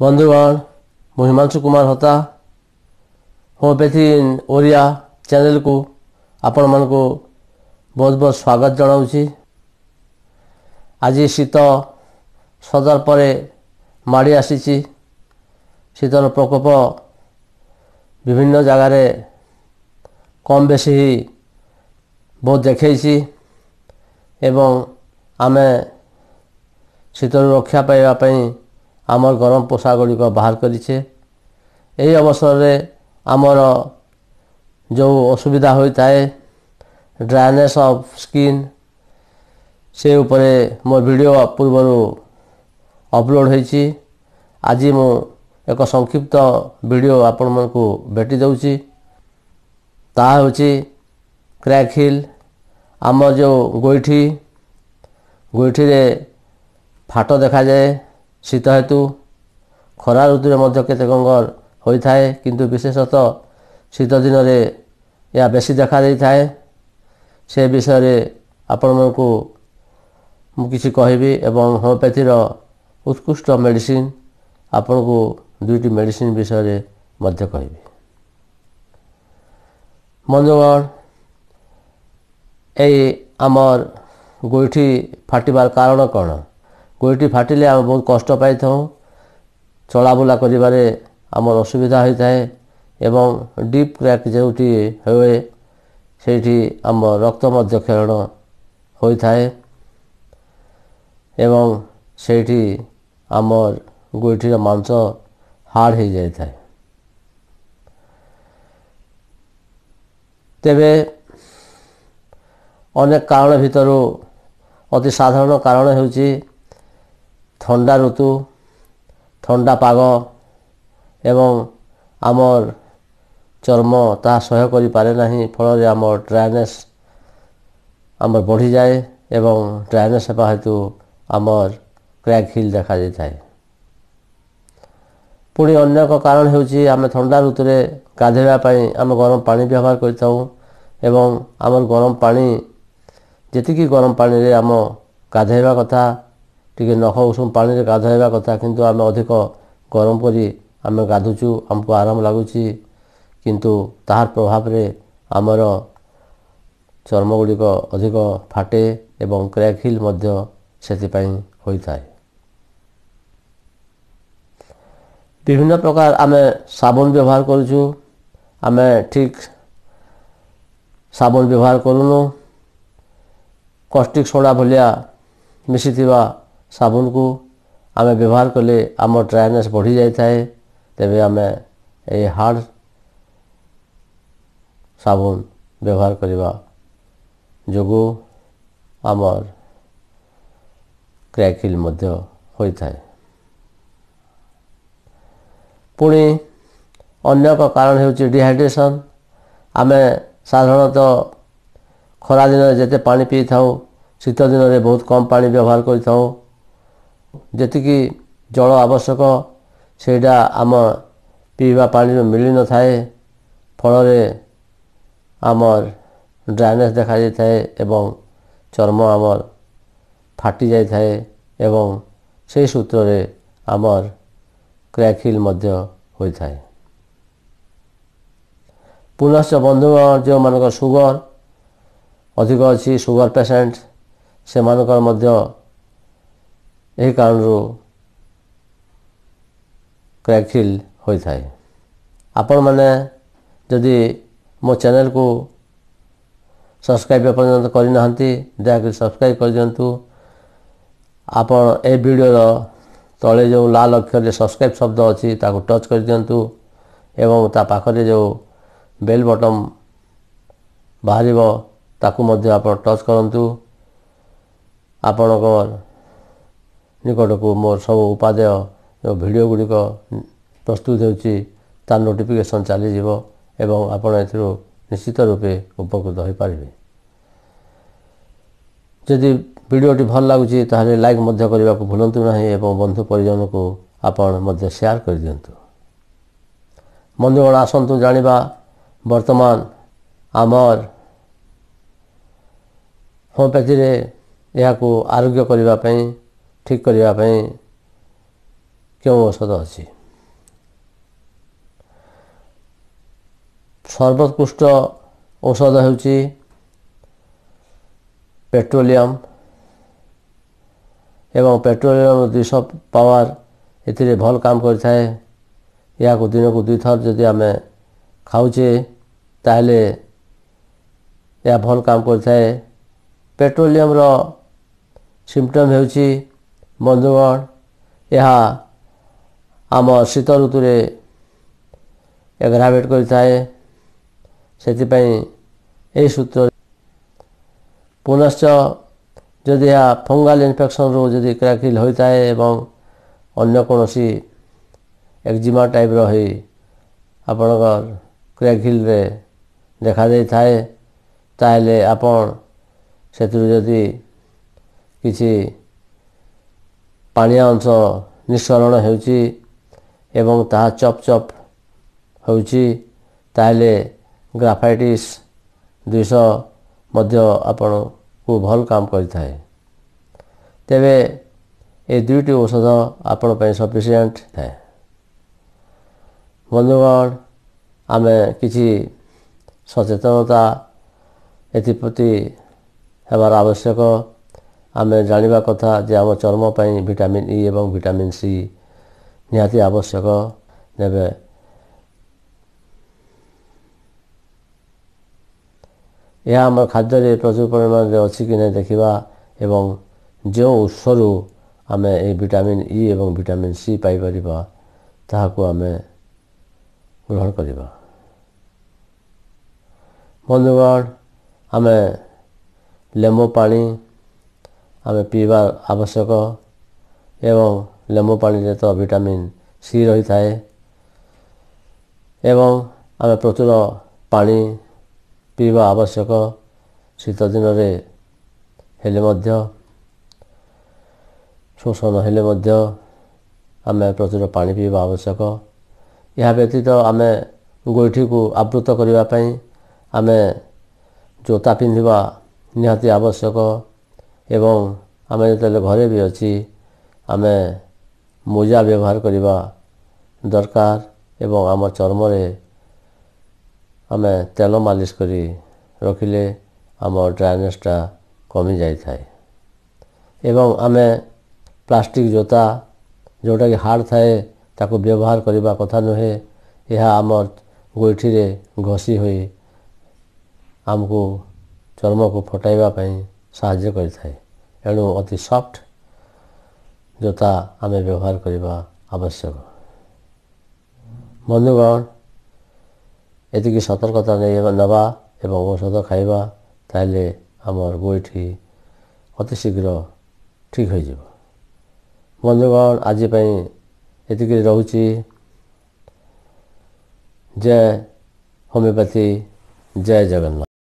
ବନ୍ଧୁଗଣ, ମୁଁ Himanshu Kumar Hota, homeopathy in Odia ଚ୍ୟାନେଲକୁ ଆପଣମାନଙ୍କୁ ବହୁତ ବହୁତ ସ୍ୱାଗତ ଜଣାଉଛି। ଆଜି ଶୀତ ସଦର ପରେ ମାଡ଼ି ଆସିଛି। ଶୀତର ପ୍ରକୋପ ବିଭିନ୍ନ ଜାଗାରେ କମ୍ ବେଶୀ ବହୁତ ଦେଖେଇଛି ଏବଂ ଆମେ ଶୀତରୁ ରକ୍ଷା ପାଇବା ପାଇଁ ଆମର ଗରମ ପୋଷାକ ଗୁଡ଼ିକ ବାହାର କରିଛେ। ଏହି ଅବସରରେ ଆମର ଯେଉଁ ଅସୁବିଧା ହୋଇଥାଏ, ଡ୍ରାଏନେସ୍ ଅଫ୍ ସ୍କିନ୍, ସେ ଉପରେ ମୋ ଭିଡ଼ିଓ ପୂର୍ବରୁ ଅପଲୋଡ଼ ହୋଇଛି। ଆଜି ମୁଁ ଏକ ସଂକ୍ଷିପ୍ତ ଭିଡ଼ିଓ ଆପଣମାନଙ୍କୁ ଭେଟି ଦେଉଛି। ତାହା ହେଉଛି କ୍ରାକ୍ ହିଲ୍। ଆମର ଯେଉଁ ଗୋଇଠି, ଗୋଇଠିରେ ଫାଟ ଦେଖାଯାଏ ଶୀତ ହେତୁ। ଖରା ଋତୁରେ ମଧ୍ୟ କେତେକଙ୍କର ହୋଇଥାଏ, କିନ୍ତୁ ବିଶେଷତଃ ଶୀତ ଦିନରେ ଏହା ବେଶୀ ଦେଖାଦେଇଥାଏ। ସେ ବିଷୟରେ ଆପଣମାନଙ୍କୁ ମୁଁ କିଛି କହିବି ଏବଂ ହୋମିଓପାଥିର ଉତ୍କୃଷ୍ଟ ମେଡ଼ିସିନ ଆପଣଙ୍କୁ ଦୁଇଟି ମେଡ଼ିସିନ ବିଷୟରେ ମଧ୍ୟ କହିବି। ବନ୍ଧୁଗଣ, ଏଇ ଆମର ଗୋଇଠି ଫାଟିବାର କାରଣ କ'ଣ? ଗୋଇଠି ଫାଟିଲେ ଆମେ ବହୁତ କଷ୍ଟ ପାଇଥାଉ, ଚଳାବୁଲା କରିବାରେ ଆମର ଅସୁବିଧା ହୋଇଥାଏ ଏବଂ ଡିପ୍ କ୍ରାକ୍ ଯେଉଁଠି ହୁଏ ସେଇଠି ଆମ ରକ୍ତ ମଧ୍ୟ କ୍ଷରଣ ହୋଇଥାଏ ଏବଂ ସେଇଠି ଆମର ଗୋଇଠିର ମାଂସ ହାର୍ଡ଼ ହୋଇଯାଇଥାଏ। ତେବେ ଅନେକ କାରଣ ଭିତରୁ ଅତି ସାଧାରଣ କାରଣ ହେଉଛି ଥଣ୍ଡା ଋତୁ, ଥଣ୍ଡା ପାଗ ଏବଂ ଆମର ଚର୍ମ ତାହା ସହ୍ୟ କରିପାରେ ନାହିଁ। ଫଳରେ ଆମ ଡ୍ରାଏନେସ୍ ଆମର ବଢ଼ିଯାଏ ଏବଂ ଡ୍ରାଏନେସ୍ ହେବା ହେତୁ ଆମର କ୍ରାକ୍ ହିଲ୍ ଦେଖାଯାଇଥାଏ। ପୁଣି ଅନ୍ୟ ଏକ କାରଣ ହେଉଛି ଆମେ ଥଣ୍ଡା ଋତୁରେ ଗାଧୋଇବା ପାଇଁ ଆମେ ଗରମ ପାଣି ବ୍ୟବହାର କରିଥାଉ ଏବଂ ଆମର ଗରମ ପାଣି, ଯେତିକି ଗରମ ପାଣିରେ ଆମ ଗାଧୋଇବା କଥା, ଟିକେ ନଖ ଉଷୁମ ପାଣିରେ ଗାଧୋଇବା କଥା, କିନ୍ତୁ ଆମେ ଅଧିକ ଗରମ କରି ଆମେ ଗାଧୁଛୁ, ଆମକୁ ଆରାମ ଲାଗୁଛି, କିନ୍ତୁ ତାହାର ପ୍ରଭାବରେ ଆମର ଚର୍ମ ଗୁଡ଼ିକ ଅଧିକ ଫାଟେ ଏବଂ କ୍ରାକ୍ ହିଲ୍ ମଧ୍ୟ ସେଥିପାଇଁ ହୋଇଥାଏ। ବିଭିନ୍ନ ପ୍ରକାର ଆମେ ସାବୁନ ବ୍ୟବହାର କରୁଛୁ, ଆମେ ଠିକ୍ ସାବୁନ ବ୍ୟବହାର କରୁନୁ। କଷ୍ଟିକ୍ ସୋଡ଼ା ଭଳିଆ ମିଶିଥିବା ସାବୁନକୁ ଆମେ ବ୍ୟବହାର କଲେ ଆମ ଡ୍ରାଏନେସ୍ ବଢ଼ିଯାଇଥାଏ। ତେବେ ଆମେ ଏହି ହାର୍ଡ଼ ସାବୁନ ବ୍ୟବହାର କରିବା ଯୋଗୁଁ ଆମର କ୍ରାକ୍ ହିଲ୍ ମଧ୍ୟ ହୋଇଥାଏ। ପୁଣି ଅନ୍ୟ ଏକ କାରଣ ହେଉଛି ଡିହାଇଡ୍ରେସନ୍। ଆମେ ସାଧାରଣତଃ ଖରାଦିନରେ ଯେତେ ପାଣି ପିଇଥାଉ, ଶୀତ ଦିନରେ ବହୁତ କମ୍ ପାଣି ବ୍ୟବହାର କରିଥାଉ। ଯେତିକି ଜଳ ଆବଶ୍ୟକ ସେଇଟା ଆମ ପିଇବା ପାଣିରୁ ମିଳିନଥାଏ। ଫଳରେ ଆମର ଡ୍ରାଏନେସ୍ ଦେଖାଯାଇଥାଏ ଏବଂ ଚର୍ମ ଆମର ଫାଟି ଯାଇଥାଏ ଏବଂ ସେହି ସୂତ୍ରରେ ଆମର କ୍ରାକ୍ ହିଲ୍ ମଧ୍ୟ ହୋଇଥାଏ। ପୁନଶ୍ଚ ବନ୍ଧୁଗଣ, ଯେଉଁମାନଙ୍କର ସୁଗର ଅଧିକ ଅଛି, ସୁଗର ପେସେଣ୍ଟ, ସେମାନଙ୍କର ମଧ୍ୟ ଏହି କାରଣରୁ କ୍ରାକ୍ ହିଲ୍ ହୋଇଥାଏ। ଆପଣମାନେ ଯଦି ମୋ ଚ୍ୟାନେଲକୁ ସବସ୍କ୍ରାଇବ୍ ଏପର୍ଯ୍ୟନ୍ତ କରିନାହାନ୍ତି, ଦୟାକରି ସବସ୍କ୍ରାଇବ୍ କରିଦିଅନ୍ତୁ। ଆପଣ ଏ ଭିଡ଼ିଓର ତଳେ ଯେଉଁ ଲାଲ ଅକ୍ଷରରେ ସବସ୍କ୍ରାଇବ୍ ଶବ୍ଦ ଅଛି ତାକୁ ଟଚ୍ କରିଦିଅନ୍ତୁ ଏବଂ ତା ପାଖରେ ଯେଉଁ ବେଲ୍ ବଟନ୍ ବାହାରିବ ତାକୁ ମଧ୍ୟ ଆପଣ ଟଚ୍ କରନ୍ତୁ। ଆପଣଙ୍କ ନିକଟକୁ ମୋର ସବୁ ଉପାଦେୟ ଯେଉଁ ଭିଡ଼ିଓ ଗୁଡ଼ିକ ପ୍ରସ୍ତୁତ ହେଉଛି ତାର ନୋଟିଫିକେସନ୍ ଚାଲିଯିବ ଏବଂ ଆପଣ ଏଥିରୁ ନିଶ୍ଚିତ ରୂପେ ଉପକୃତ ହୋଇପାରିବେ। ଯଦି ଭିଡ଼ିଓଟି ଭଲ ଲାଗୁଛି ତାହେଲେ ଲାଇକ୍ ମଧ୍ୟ କରିବାକୁ ଭୁଲନ୍ତୁ ନାହିଁ ଏବଂ ବନ୍ଧୁ ପରିଜନକୁ ଆପଣ ମଧ୍ୟ ସେୟାର କରିଦିଅନ୍ତୁ। ବନ୍ଧୁଗଣ, ଆସନ୍ତୁ ଜାଣିବା ବର୍ତ୍ତମାନ ଆମର ହୋମିଓପାଥିରେ ଏହାକୁ ଆରୋଗ୍ୟ କରିବା ପାଇଁ, ଠିକ୍ କରିବା ପାଇଁ କେଉଁ ଔଷଧ ଅଛି। ସର୍ବୋତ୍କୃଷ୍ଟ ଔଷଧ ହେଉଛି ପେଟ୍ରୋଲିୟମ ଏବଂ ପେଟ୍ରୋଲିୟମ 200 ପାୱାର ଏଥିରେ ଭଲ କାମ କରିଥାଏ। ଏହାକୁ ଦିନକୁ 2ଥର ଯଦି ଆମେ ଖାଉଛେ ତାହେଲେ ଏହା ଭଲ କାମ କରିଥାଏ। ପେଟ୍ରୋଲିୟମର ସିମ୍ପଟମ୍ ହେଉଛି ବନ୍ଧୁଗଣ, ଏହା ଆମ ଶୀତ ଋତୁରେ ଏଗ୍ରାଭେଟ୍ କରିଥାଏ। ସେଥିପାଇଁ ଏହି ସୂତ୍ର। ପୁନଶ୍ଚ ଯଦି ଏହା ଫଙ୍ଗାଲ ଇନଫେକ୍ସନରୁ ଯଦି କ୍ରାକିଲ୍ ହୋଇଥାଏ ଏବଂ ଅନ୍ୟ କୌଣସି ଏକ୍ଜିମା ଟାଇପ୍ର ହୋଇ ଆପଣଙ୍କ କ୍ରାକିଲ୍ରେ ଦେଖାଦେଇଥାଏ, ତାହେଲେ ଆପଣ ସେଥିରୁ ଯଦି କିଛି ପାଣିଆ ଅଂଶ ନିଃସରଣ ହେଉଛି ଏବଂ ତାହା ଚପ୍ ଚପ୍ ହେଉଛି, ତାହେଲେ ଗ୍ରାଫାଇଟିସ୍ 200 ମଧ୍ୟ ଆପଣଙ୍କୁ ଭଲ କାମ କରିଥାଏ। ତେବେ ଏ ଦୁଇଟି ଔଷଧ ଆପଣ ପାଇଁ ସଫିସିଏଣ୍ଟ ଥାଏ। ବନ୍ଧୁଗଣ, ଆମେ କିଛି ସଚେତନତା ଏଥିପ୍ରତି ହେବାର ଆବଶ୍ୟକ। ଆମେ ଜାଣିବା କଥା ଯେ ଆମ ଚର୍ମ ପାଇଁ ଭିଟାମିନ୍ ଇ ଏବଂ ଭିଟାମିନ୍ ସି ନିହାତି ଆବଶ୍ୟକ। ନେବେ ଏହା ଆମ ଖାଦ୍ୟରେ ପ୍ରଚୁର ପରିମାଣରେ ଅଛି କି ନାହିଁ ଦେଖିବା ଏବଂ ଯେଉଁ ଉତ୍ସରୁ ଆମେ ଏହି ଭିଟାମିନ୍ ଇ ଏବଂ ଭିଟାମିନ୍ ସି ପାଇପାରିବା ତାହାକୁ ଆମେ ଗ୍ରହଣ କରିବା। ବନ୍ଧୁଗଣ, ଆମେ ଲେମ୍ବୁ ପାଣି ଆମେ ପିଇବା ଆବଶ୍ୟକ ଏବଂ ଲେମ୍ବୁ ପାଣିରେ ତ ଭିଟାମିନ୍ ସି ରହିଥାଏ ଏବଂ ଆମେ ପ୍ରଚୁର ପାଣି ପିଇବା ଆବଶ୍ୟକ। ଶୀତ ଦିନରେ ହେଲେ ମଧ୍ୟ, ଶୋଷ ନହେଲେ ମଧ୍ୟ ଆମେ ପ୍ରଚୁର ପାଣି ପିଇବା ଆବଶ୍ୟକ। ଏହା ବ୍ୟତୀତ ଆମେ ଗୋଇଠିକୁ ଆବୃତ କରିବା ପାଇଁ ଆମେ ଜୋତା ପିନ୍ଧିବା ନିହାତି ଆବଶ୍ୟକ ଏବଂ ଆମେ ଯେତେବେଳେ ଘରେ ବି ଅଛି ଆମେ ମୋଜା ବ୍ୟବହାର କରିବା ଦରକାର ଏବଂ ଆମ ଚର୍ମରେ ଆମେ ତେଲ ମାଲିସ କରି ରଖିଲେ ଆମ ଡ୍ରାଏନେସ୍ଟା କମିଯାଇଥାଏ। ଏବଂ ଆମେ ପ୍ଲାଷ୍ଟିକ୍ ଜୋତା ଯେଉଁଟାକି ହାର୍ଡ଼ ଥାଏ ତାକୁ ବ୍ୟବହାର କରିବା କଥା ନୁହେଁ। ଏହା ଆମ ଗୋଇଠିରେ ଘଷି ହୋଇ ଆମକୁ ଚର୍ମକୁ ଫଟାଇବା ପାଇଁ ସାହାଯ୍ୟ କରିଥାଏ। ଏଣୁ ଅତି ସଫ୍ଟ ଜୋତା ଆମେ ବ୍ୟବହାର କରିବା ଆବଶ୍ୟକ। ବନ୍ଧୁଗଣ, ଏତିକି ସତର୍କତା ନେବା ଏବଂ ଔଷଧ ଖାଇବା, ତାହେଲେ ଆମର ଗୋଇଠି ଅତି ଶୀଘ୍ର ଠିକ୍ ହୋଇଯିବ। ବନ୍ଧୁଗଣ, ଆଜି ପାଇଁ ଏତିକି ରହୁଛି। ଜୟ ହୋମିଓପାଥି, ଜୟ ଜଗନ୍ନାଥ।